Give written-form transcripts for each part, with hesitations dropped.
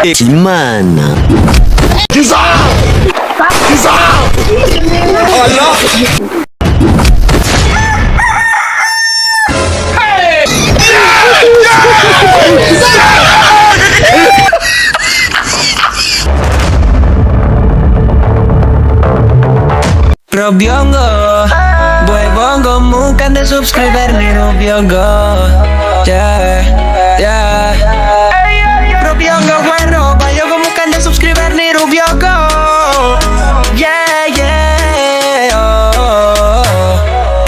Imana. Robiongo, bongo mukande subscriber ni Robiongo. Yeah, yeah. Robiongo bueno, bayogo mukande subscriber ni Rubiongo. Yeah, yeah. Oh.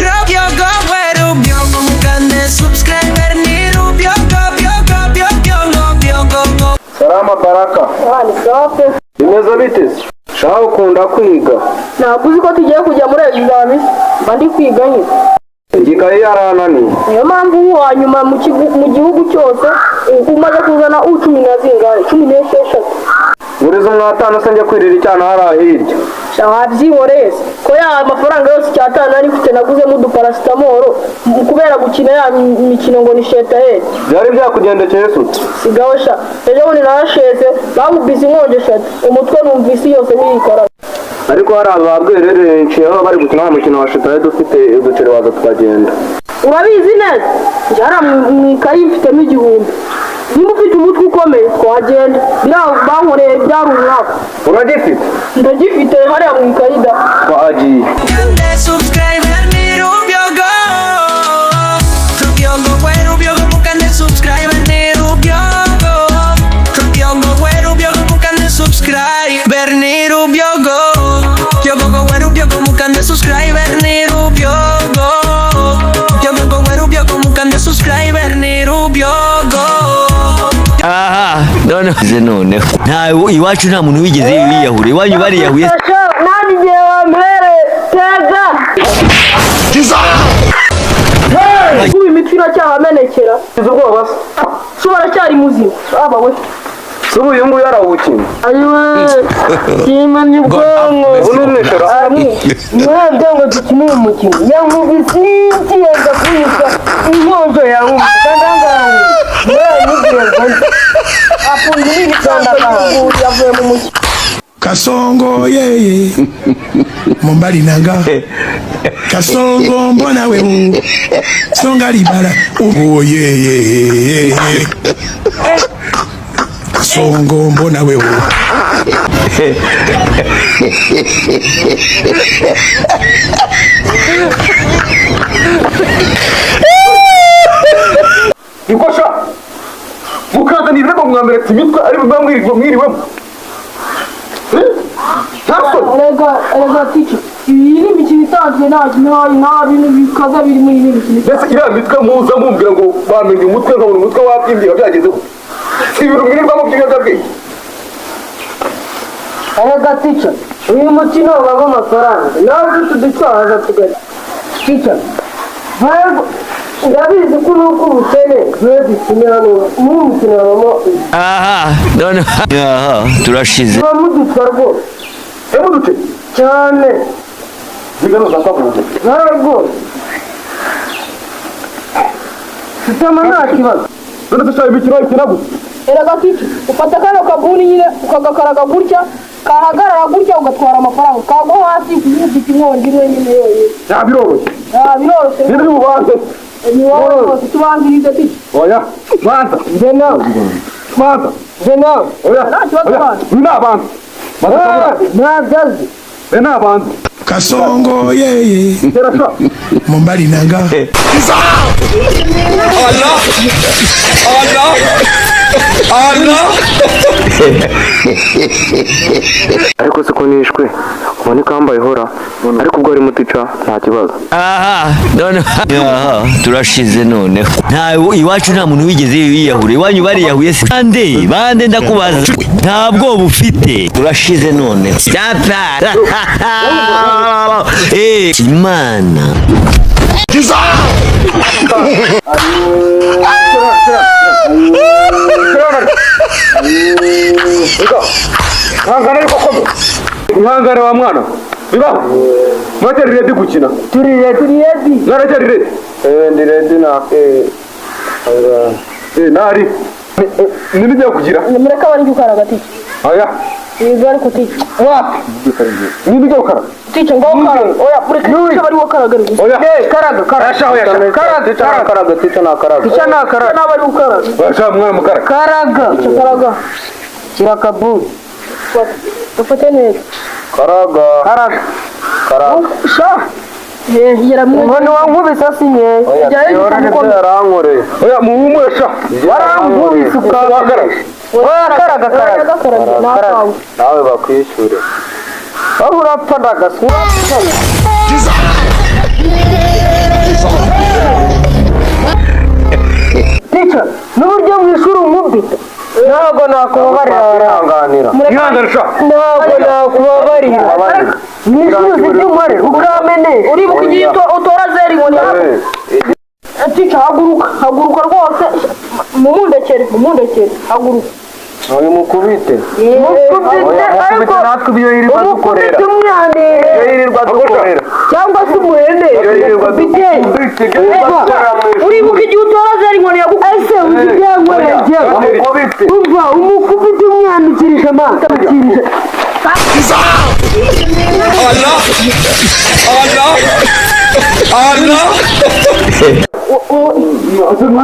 Robiongo, Rubiongo mukande subscriber ni Rubiongo, biongo, biongo, biongo. Salama Baraka. Ni sawa pe. Bimeze bite se? Shaho ukunda kwiga. Ntabwo uzi ko tugiye kujya muri egizami, mba ndi kwiga nyine. Igikayi yarananiye. Niyo mpamvu uwa nyuma mu gihugu cyose umaze kuzana u cumi na zingahe, 16. Nguriza umwatanu se njya kwirira icyana hariya hirya. Sha wabyihoreye se ko ya mafaranga yose icyatanu nari mfite naguzemo uduparasitamoro kubera gukina ya mikino ngo ni shetaheri. Byari byakugendekeye se ute? Sigaho sha, ejo bundi narasheze bankubise inkongi 3, umutwe numva isi yose niyikora. Ariko hari ababwerere nciyeho bari gukina wa mukino wa shetaheri dufite uduceri waza tukagenda. Urabizi neza njye hariya mu ikayi mfitemo 1000. Niba ufite umutwe ukomeye twagenda, biriya bankoreye byari umwaka. Uragifite? Ndagifite hariya mu ikayi da. Twagiye. Mukande subscriber ni Rubiongo. Rubiongo, Rubiongo, mukande subscriber ni Rubiongo. Rubiongo, Rubiongo, mukande subscriber ni Rubiongo. Rubiongo, Rubiongo, mukande subscriber ni Rubiongo. Rubiongo, Rubiongo, mukande subscriber ni Rubiongo. Aha, none ze noneho. Nta iwacu nta muntu wigeze yiyahura. Iwanyu bariyahuye. Nanjye igihe wampere tega. Ubu imitwe iracyahamenekera. Ugize ubwoba se? Se uracyari muzima? Aba we. Se ubu uyu nguyu arawukina. Ayiwe, kimanye ubwonko. Ubu ni umwishura. Mwebwe ngo dukine uyu mukino. Yankubise iki yenda kuyica inkonjo yankubise kandi ahangaha mwanyibwiye ngo nze. Afunze n'ibitanda kandi yavuye mu mukino. Kasongo yeye Mombali nanga Kasongo mbona wewe Songa libala oh yeye Kasongo mbona wewe. Nikosha mukazana ibirego mwameretse imitwe ari bamwirirwa mwiriwemo. Erega ticha, iyi ni imikino isanzwe, nta bintu bikaza biri muri iyi mikino. Mbese iriya mitwe muza mumbwira ngo bamenye umutwe nkabona umutwe wabyimbye byagezeho. Si ibintu mwirirwamo by'ibiyobyabwenge. Erega ticha, uyu mukino ubamo amafaranga, nawe ufite uducwahaza tugari. Ticha, ndabizi ko nuko ubukene niyo dukine hano, muri uyu mukino habamo. Aha, none aha, turashize. Habamo uducwa rwose. Emu duce? Cyane. Zigano za kwabuze. Ntabwo. Sitama nta kibazo. None dushaka imikino ikina gute? Erega ticha, ufata kano kabuni nyine ukagakaraga gutya, kahagarara gutya ugatwara amafaranga, kagwa hasi ufite inkongi wenyine yonyine. Ya biroroshye. Ya biroroshye. Ni byo ubanze. Ni wowe rwose tubanzirize ticha. Oya, banza. Nje nawe. Banza. Nje nawe. Oya. Nta kibazo banza. Uyu ni abanza. Ntabyo azi. Be ni abanza. Kasongo yeye Tera sha. Mombali nanga. Allah. Allah. Allah. Ariko siko nishwe ubona ikambaye ihora ariko ubwo ari mutica nta kibazo. Aha, none aha, turashize noneho. Nta iwacu nta muntu wigeze yiyahura. Iwanyu bariyahuye se? Bande, bande ndakubaza. Nta bwoba ufite. Turashize noneho. Tata. Imana. Ihangane ariko kome. Ihangane wa mwana. Bibaho. Muracyari ready gukina? Turi ready. Mwaracyari ready? Ndi ready na nari. Nibijya kugira. Mureka bari gukaraga tica. Oya. Yego ariko tica. Wapi? Nibijya gukaraga. Tica ngo karaga. Oya mureka tica bari gukaraga. Oya. Karaga karaga. Asha oya. Karaga karaga karaga tica na karaga. Tica na karaga. Tica bari gukaraga. Oya mwana mukaraga. Karaga. Tica karaga. Kirakabu. Ufate neza. Karaga. Karaga. Karaga. Sha. Yaramwe wankubise sinye. Yarankoreye. Oya muhumure sha. Warankubise ukaraga. Oya karaga karaga. Karaga. Nawe bakwishyure. Aho urapfa ndagasura. Tica, n'uburyo mu ishuri umubita. Ntabwo nakubabarira waranganira. Ihangane sha. Ntabwo nakubabarira. Mu ishuri uzi ibyo unkorera ukamenesha. Uribuka igihe utora zeri ngo ni Tica haguruka, haguruka rwose. Mumundekere, mumundekere, haguruka. Uyu mukubite. Mukubite ariko natwe ibyo yirirwa dukorera. umukubite umwihanire Ibyo yirirwa dukorera. cyangwa se umuhene. Yirirwa Biteye. Uribuka igihe utora zeri ngo ntiyagukubise. Ese uzi ibyo yankoreye njyewe? Mukubite. Umva umukubite umwandikisha amaso.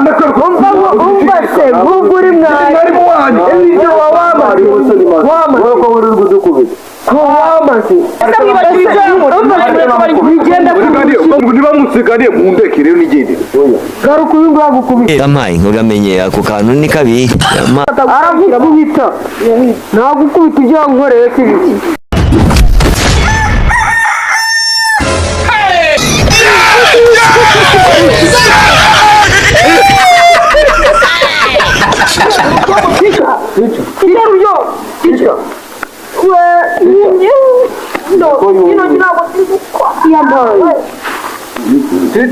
Umva se nk'ubwo uri mwarimu wanyu. Ibyo wamaze. Wamaze. Wowe ko wirirwa udukubita. Ko wamaze. Wigenda Niba munsiganiye mundeke rero nigendere. garuka uyu nguyu agukubita. Yampaye uramenyera ako kantu ni kabi. Aragukubita. Nagukubita ibyo wankoreye si biki. Tica.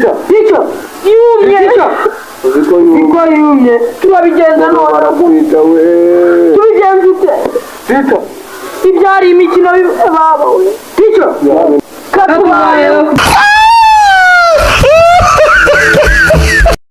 Tica yumye. Uziko yumye. Siko yumye. Turabigenza none. Barakwita we. Tubigenza ute? Tica. Ibyari imikino baba we. Tica. Katubayeho.